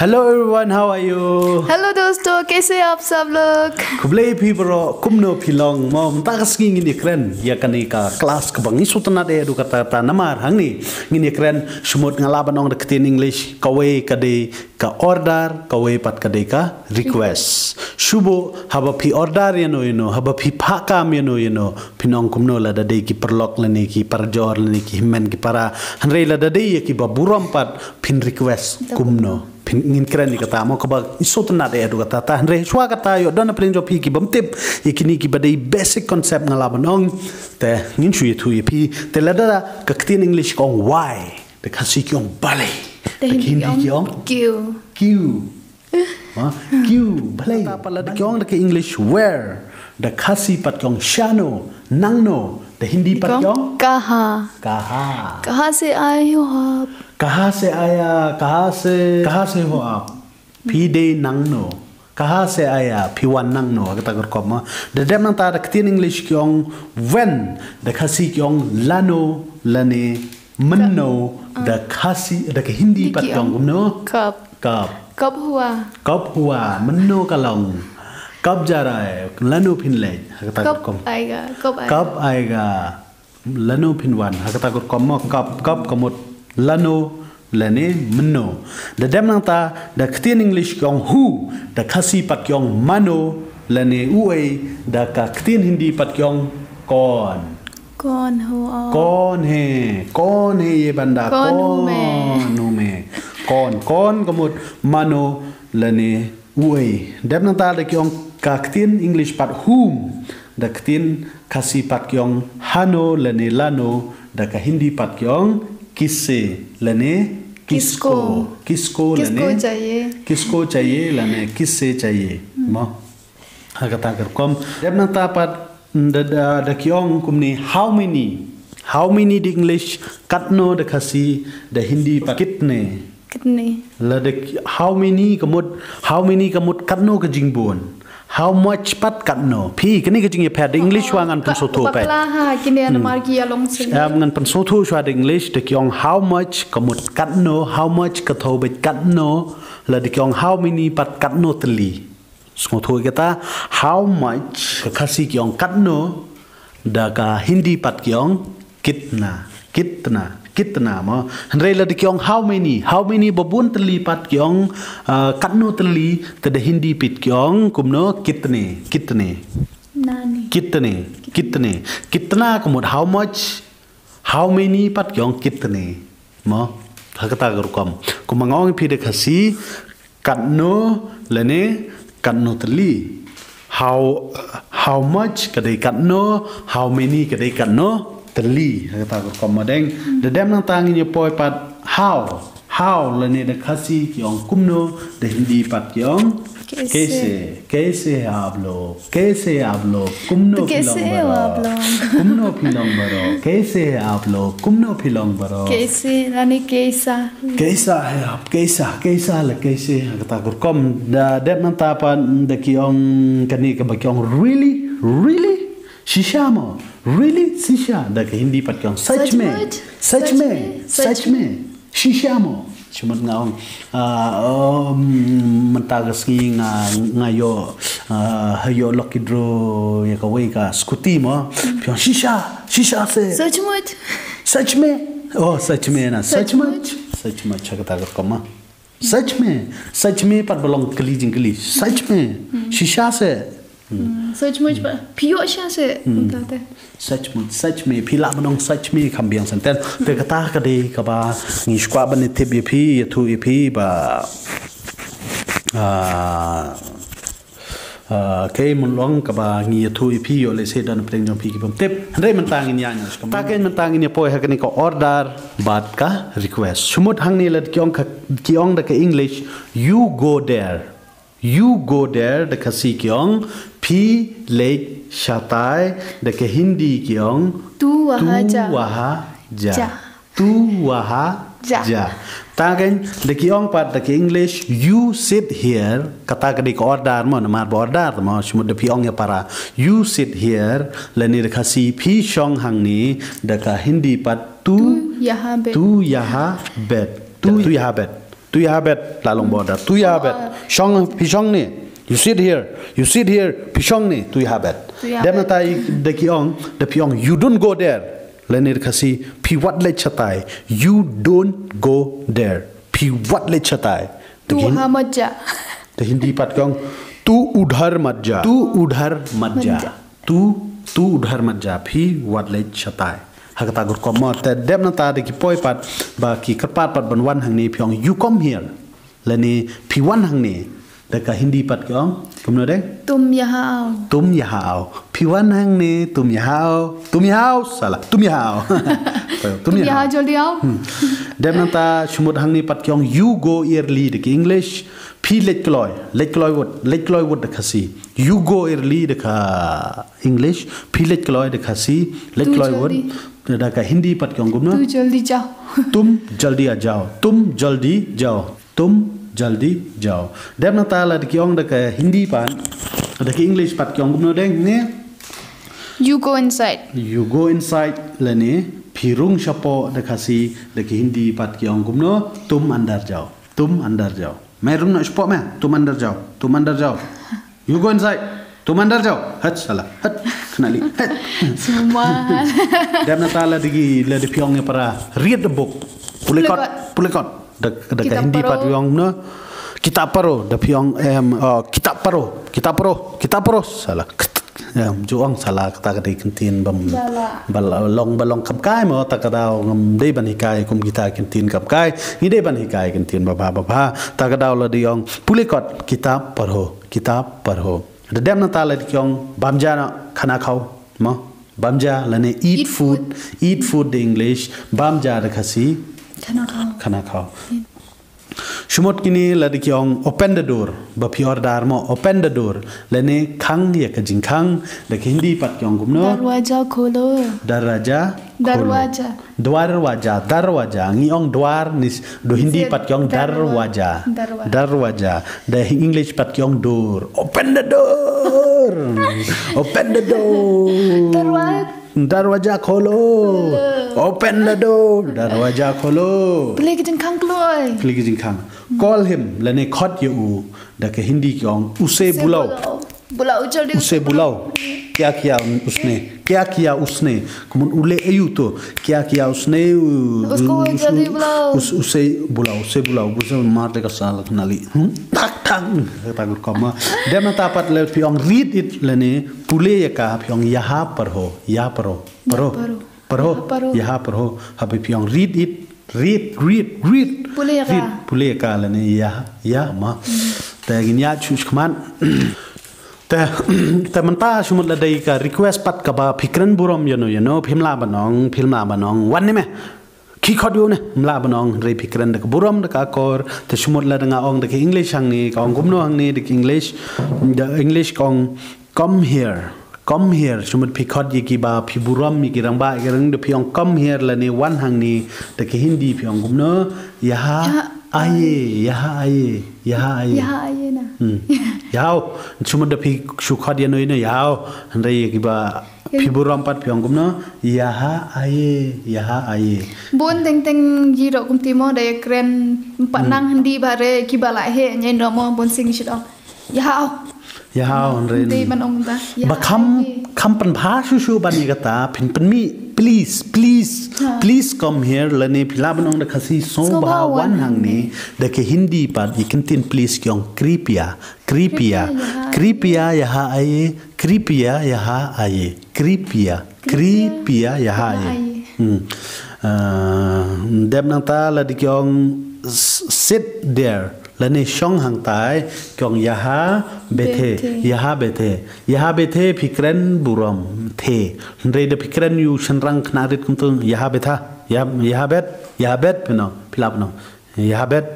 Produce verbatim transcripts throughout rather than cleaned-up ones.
Hello everyone, how are you? हेलो दोस्तों, कैसे आप सब लोग? Khublei phi bro, kumno phi long? Mo mynta ka sngi ngin ïakren ïa kane ka klas kaba ngi sngewtynnat eh haduh katta katta, namar hangne ngin ïakren, shu mut nga lah ban ong da ka ktien English, kawei ka dei ka order, kawei pat ka dei ka request. Shu mut haba phi order ïano ïano, haba phi phah kam ïano ïano, phin ong kumno lada dei ki paralok lane ki parajor lane ki hynmen ki para. Hynrei lada dei ïa kiba burom pat phin request kumno. Phin, ngin kren ïa kata mo, kaba ngi sngewtynnat eh haduh katta katta. Hynrei shuwa kata, ïoh don na pdeng jong phi ki bym tip ïa kine kiba dei basic concept, nga lah ban ong. Te ngin shu ïathuh ïa phi. Te lada ka ktien English ka ong why, da ka Khasi ki ong balei, da ka Hindi ki ong क्यों? क्यों. Ha? क्यों, balei. Lada ki ong da ka English where, da ka Khasi pat ki ong shano, nangno, da Hindi pat ki ong कहाँ? कहाँ. कहाँ से आए हो आप? कहाँ से आया, कहाँ से, कहाँ से हो आप? Phi dei nangno. कहाँ से आया, phi wan nangno, kata ka rukom mo. Da dep nangta da ka ktien English ki ong when, da ka Khasi ki ong lano lane mynno, da ka Khasi, da ka Hindi pat ki ong kumno? कब? कब. कब हुआ? कब हुआ, mynno ka long. कब जा रहा है, lano phin leit, kata ka rukom. कब आएगा? कब आएगा? कब आएगा, lano phin wan, ha kata ka rukom mo. कब, कब ka mut lano lane mynno. Da dep nangta da ka ktien English ki ong who, da ka Khasi pat ki ong mano lane uei, da ka ktien Hindi pat ki ong कौन. कौन हो आप? कौन है, कौन है ये बंदा, कौन हूँ मैं? कौन हूँ मैं. कौन, कौन ka mut mano lane uei. Dep nangta da ki ong ka ktien English pat whom, da ka ktien Khasi pat ki ong hano lane lano, da ka Hindi pat ki ong किससे lane किसको. किसको. किसको किसको lane चाहिए? किसको चाहिए lane किससे चाहिए. Mo. Ha kata ka rukom. Dep nangta pat da, da, da ki ong kumne how many. How many da English katno, da Khasi, da Hindi pat कितने. कितने? Lada ki, how many ka mut, how many ka mut katno ka jingbun. How much pat katno. Phi, kane ka jingïapher da English shuwa ngan pynsngewthuh pat. Bakla ha, kine namar ki ïalong sini. Em, ngan pynsngewthuh shuwa da English, da ki ong how much ka mut katno, how much ka thoh beit katno, lada ki ong how many pat katno tylli. Sngewthuh ïa kata, how much, ka Khasi ki ong katno, da ka Hindi pat ki ong कितना, कितना, कितना mo. Hynrei lada ki ong how many, how many ba bun tylli pat ki ong, ah, katno tylli, te da Hindi pat ki ong kumno, कितने, कितने. Nani. कितने, कितने. कितना ka mut how much, how many pat ki ong कितने. Mo, ha kata ka rukom. Kumba nga ong ïa phi da ka Khasi, katno lane katno tylli. How, how much ka dei katno, how many ka dei katno tylli. Ha kata ka rukom mo deng. Da dep nangta ngin ïa poi pat how. How lane da ka Khasi ki ong kumno, da Hindi pat ki ong कैसे. कैसे. कैसे हैं आप लोग? कैसे हैं आप लोग? Kumno phi long baroh? कैसे हैं आप लोग? Kumno phi long baroh? कैसे हैं आप लोग? Kumno phi long baroh? कैसे यानी कैसा? कैसा है आप? कैसा, कैसा le, कैसे? Ha kata ka rukom. Da dep nangta pat da ki ong kane kaba ki ong really, really. Shisha mo. Really, shisha. Da ka Hindi pat ki ong सच में. सच में. सच में. Shisha mo. Shu mut nga ong, ah, um, mynta ka sngi nga, nga ïoh, ah, ha ïoh lucky draw ïa kawei ka scooty mo. Phi ong shisha, shisha se. सचमुच. सच में. Oh, सच में na. सचमुच. सचमुच. सचमुच ha kata ka rukom mo. सच में. सच में pat ba long kylli jingkylli. सच में. Shisha se. Hmm, सचमुच ba. Phi ïoh shisha se. Mynta te. सचमुच, सच में, phi lah ban ong सच में kham biang sentence. Te kata ka dei kaba ngi shu kwah ban ïatip ïa phi, ïathuh ïa phi ba, ah, ah, kaei mon long kaba ngi ïathuh ïa phi, ïoh lehse don pdeng jong phi ki bym tip. Hynrei mynta ngin ïa, mynta ngin ïa poi ha kane ka order bad ka request. Shu mut hangne lada ki ong ka, ki ong da ka English, you go there. You go there, da ka Khasi ki ong phi leit shatai, da ka Hindi ki ong तू वहाँ जा. वहाँ जा. जा. तू वहाँ जा. जा. Te da ki ong pat da ka English, you sit here, kata ka dei ka order mo, namar ba order mo, shu mut da phi ong ïa para. You sit here, lane da ka Khasi phi shong hangne, da ka Hindi pat तू, तू यहाँ बैठ. तू यहाँ बैठ. तू, तू यहाँ बैठ. Tu yaha bet, la long border. Tu yaha bet. Shong, phi shong ne. You sit here. You sit here. Phi shong ne. Tu yaha bet. Tu yaha bet. Dep nangta da ki ong, da phi ong, you don't go there. Lane da Khasi, phi wat leit shatai. You don't go there. Phi wat leit shatai. Tu ha mat ja. Da Hindi pat ki ong, tu udhar mat ja. Tu udhar mat ja. Mat ja. Tu, tu udhar mat ja, phi wat leit shatai. Ha kata ka rukom mo, te dep nangta da ki poi pat, ba ki kyrpad pat ban wan hangne, phi ong, you come here. Lane phi wan hangne. Da ka Hindi pat ki ong, kumno de? Tum yaha aao. Tum yaha aao. Phi wan hangne, tum yaha aao. Tum yaha aao, sala. Tum yaha aao. Tum yaha aao. Jaldi aao. Hmm. Dep nangta shu mut hangne pat ki ong, you go early da ki English. Phi leit kloi. Leit kloi wut. Leit kloi wut da Khasi. You go early da ka English. Phi leit kloi da Khasi. Leit kloi wut. Tu jaldi. Da ka Hindi pat ki ong kumno? Tu jaldi jao. Tum jaldi a jao. Tum jaldi jao. Tum jaldi jao. Dep nangta la da ki ong da ka Hindi pat. Da ka English pat ki ong kumno deng ne? You go inside. You go inside lane phi rung shapoh da Khasi, da ka Hindi pat ki ong kumno? Tum andar jao. Tum andar jao. Me rung noh shapoh me. Tum andar jao. Tum andar jao. You go inside. Tum andar jao. Hat sala. Hat. Kena li. Hat. Semua. Dep nangta la da ki, la da phi ong ïa para. Read the book. Pule kot. Pule kot. Pule kot. Da, da ka Hindi pat phi ong na. Kitab paro. Da phi ong em, oh, kitab paro. Kitab paro. Kitab paro. Sala. Em, ju ong sala kata ka dei kyntien bam. Ba long, ba long kam kai mo, ta ka daw ngam dei ban hikai kum kita kyntien kam kai. Ngi dei ban hikai kyntien ba bha, ba bha. Ta ka daw la dei ong pule kot, kitab paro. Kitab paro. Da dep nangta la dei ki ong bam ja noh khana khaw mo. Bam ja lane eat food. Eat food da English. Bam ja da Khasi. Khana khaw. Khana khaw. Shu mut kine la dei ki ong open the door. Ba phi order mo open the door. Lane khang ïa ka jingkhang. Da ka Hindi pat ki ong kumno? Darwaja kholo. Darwaja kholo. Darwaja. Darwaja, darwaja. Ngi ong dwar ni s-, da Hindi pat ki ong darwaja. Darwaja. Darwaja. Da English pat ki ong door. Open the door. Open the door. Darwaja. Darwaja kholo. Kholo. Open the door. Darwaja kholo. Pule ka jingkhang kloi. Pule ka jingkhang. Call him, lane khot ïa u. Da ka Hindi ki ong use bulao. Bulao. Bulao, jaldi use bulao. Kya kiya usne? Kya kiya usne? Kumno u leh aïu to? Kya kiya usne? Usko jaldi bulao. Use bulao, use bulao, use mar de ka sala kena li. Hmm? Tak tak. Kata ka rukom mo. Dep nangta pat la phi ong read it lane pule ïa ka phi ong yaha parho, yaha parho. Parho. Parho. Yaha parho. Yaha parho. Haba phi ong read it. Read, read, read. Pule ïa ka. Read, pule ïa ka lane ïa, ïa ma. Te ngin ïa shu khmat. Te, te mynta shu mut la dei ka request pat kaba phi kren burom ïano ïano, phim lah ban ong, phim lah ban ong wan ne me. Ki khot ïa u ne, phim lah ban ong, hynrei phi kren da ka burom da ka akor. Te shu mut la da nga ong da ka English hangne, ka ong kumno hangne da ka English. Da English ka ong come here. Come here. Shu mut phi khot ïa kiba phi burom ïa ki rangbah ïa ki rang, da phi ong come here lane wan hangne. Da ka Hindi phi ong kumno? Yaha aye, yaha aye, yaha aye. Yaha aye na. Hmm. Yaha aw. Shu mut da phi shu khot ïano ïano yaha aw. Hynrei ïa kiba phi burom pat phi ong kumno? Yaha aye, yaha aye. Bun teng teng ji doh kumti mo da ïa kren pat nang Hindi ba re kiba la heh nyen doh mo bun sing shi doh. Yaha aw. Yaha aw, hynrei. Dei ban ong ba. Ba kham, kham pynbha shuh shuh ban ïa kata, phin pynmih, please, please, please come here, lane phi lah ban ong da Khasi, sngewbha wan hangne, da ka Hindi pat, ïa ka ktien please ki ong kripya, kripya, kripya, yaha aye, kripya, yaha aye, kripya, kripya, yaha aye. Hmm. Ah, dep nangta la dei ki ong s-, sit there. Lane shong hangtai, ki ong yaha bethe, yaha bethe, yaha bethe phi kren burom the. Hynrei da phi kren ïa u shynrang khynnah rit kumto, yaha betha, yaha, yaha bet, yaha bet phi ong, phi lah ban ong. Yaha bet,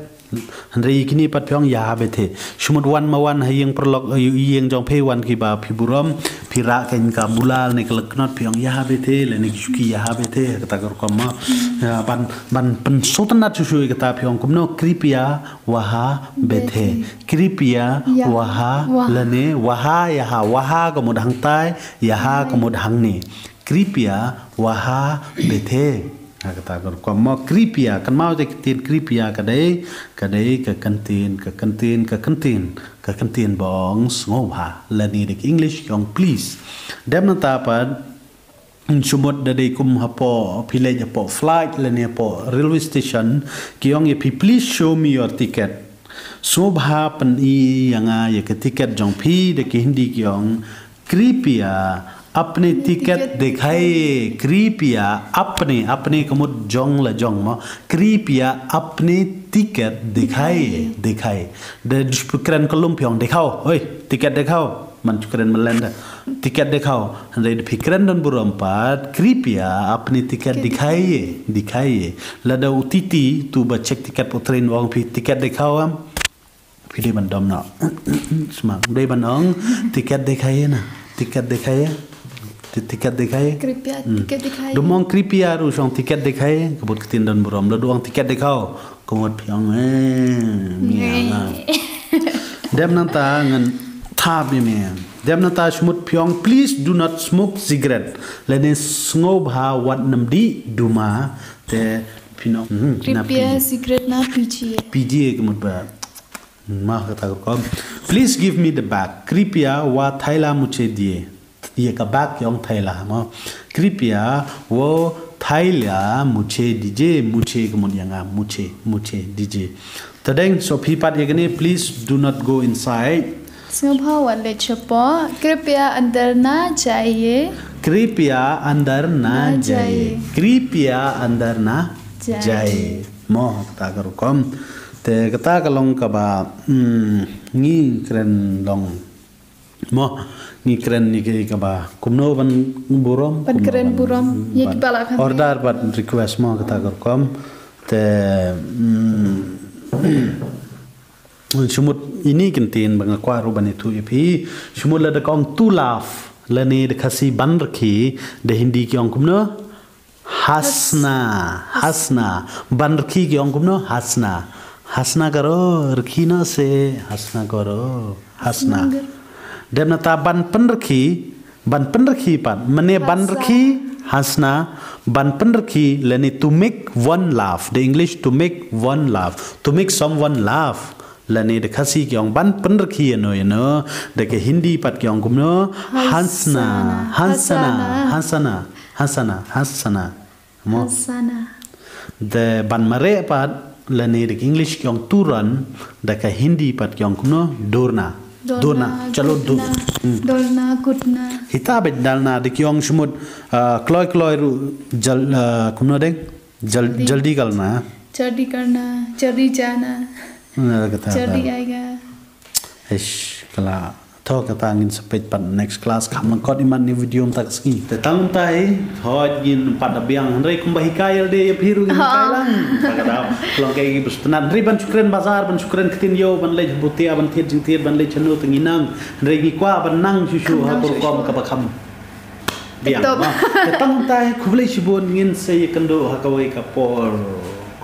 hynrei kine pat phi ong yaha bethe. Shu mut wan ma wan ha ïing paralok, ïa ïing jong phi wan kiba phi burom, phi rah kein ka bulal ne ka lyngknot phi ong yaha bethe, lane ki shuki yaha bethe, kata ka rukom ma. Ya, ban, ban pynsngewtynnat shuh shuh ïa kata phi ong kumno kripya, waha bethe. Kripya, waha, lane, waha, yaha, waha ka mut hangtai, yaha ka mut hangne. Kripya, waha bethe. Kata ka rukom mo, kripia, kynmaw te ka ktien kripia ka dei, ka dei ka kyntien, ka kyntien, ka kyntien, ka kyntien ba ong sngewbha. Lane da ka English ki ong please. Dep nangta pat, shu mut da dei kum hapoh, phi leit hapoh flight lane hapoh railway station, ki ong ïa phi, please show me your ticket. Sngewbha pyni ïa nga ïa ka tiket jong phi, da ka Hindi ki ong, कृपया अपने टिकट दिखाइए। कृपया अपने, अपने ka mut jong la jong mo. कृपया अपने टिकट दिखाइए, दिखाइए. Da shu kren kyllum phi ong dikhao. Oi, tiket dikhao. Man shu kren Malay da. Tiket dikhao. Hynrei da phi kren don burom pat, कृपया अपने टिकट दिखाइए, दिखाइए. Lada u T T, utu ba check tiket u train u ong phi tiket dikhao em. Phi dei ban dom noh. Sma, dei ban ong, tiket dikhaiye na. Tiket dikhaiye. Ti-, tiket dikhaiye. कृपया Hmm. टिकट दिखाइए। Dum ong कृपया ruh, shu ong tiket dikhaiye, ka mut ka ktien don burom. Lada u ong tiket dikhao, ka mut phi ong, eh, mia Nge. la. Dep nangta ngan thap ïa me. Dep nangta shu mut phi ong, please do not smoke cigarette. Lane sngewbha wat nym dih duma, te phin ong, hmm, na कृपया phi. सिगरेट ना पीजिए। पीजिए ka mut ba. Mo kata ka rukom. Please give me the bag. कृपया वह थैला मुझे दिए. Ïa ka bag ki ong thela mo. कृपया वो थैला मुझे दीजिए. मुझे ka mut ïa nga. मुझे, मुझे दीजिए. Te deng, sngewbha pat ïa kane, please do not go inside. Sngewbha wat leit shapoh. कृपया अंदर ना जाइए। कृपया अंदर ना ना जाइए। जाइए। कृपया अंदर ना जाइए। जाइए. Mo kata ka rukom. Te kata ka long kaba, hmm, ngi kren long. Mo, ngi kren ïa ki kaba kumno ban burom, ban kumno kren ban burom ïa ki ban ba la khan order, ban request mo kata ka rukom. Te, mm, shu mut ine i kyntien ba nga kwah ruh ban ïathuh ïa phi. Shu mut lada ka ong to laugh lane da Khasi ban rkhie, da Hindi ki ong kumno? हंसना, हंसना. Ban rkhie ki ong kumno? हंसना. हंसना करो, rkhie noh se, हंसना करो, हंसना. हंसना करो. Dep nangta ban pynrkhie, ban pynrkhie pat. Mane ban हंसना. Rkhie, हंसना, ban pynrkhie, lane to make one laugh. The English, to make one laugh. To make someone laugh. Lane da Khasi ki ong ban pynrkhie ïano ïano, da ka Hindi pat ki ong kumno? हंसना. हंसना, हंसना, हंसना. हंसना, हंसना, हंसना. Mo. हंसना. Da ban mareh pat, lane da ka English ki ong to run, da ka Hindi pat ki ong kumno? दौड़ना. दौड़ना, दौड़ना. चलो, दौड़. कूदना. Hmm. दौड़ना, कूदना. Hita beit दौड़ना, da ki ong shu mut, ah, kloi kloi ruh jal-, ah, kumno deng? जल-, जल्दी. जल्दी करना. जल्दी करना, जल्दी जाना. Na, kata, जल्दी kata. आएगा. Eish, kala. To kata ngin sa peit pat next class, kham lyngkot imat ïa ine i video mynta ka sngi. Te tang mynta hi, hooid ngin pat da biang, hynrei kumba hikai ïalade ïa phi ruh ngin hikai lang. Kata ka daw, long kaei ba sngewtynnat, hynrei ban shu kren bazaar, ban shu kren ktien ïew, ban leit ha Bhutia, ban thied jingthied, ban leit shano te ngi nang. Hynrei ngi kwah ban nang shuh shuh ha ka rukom kaba kham biang. Te tang mynta hi, khublei shibun, ngin sa ïakynduh ha kawei ka por.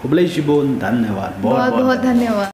Khublei shibun, धन्यवाद. बहुत, बहुत धन्यवाद.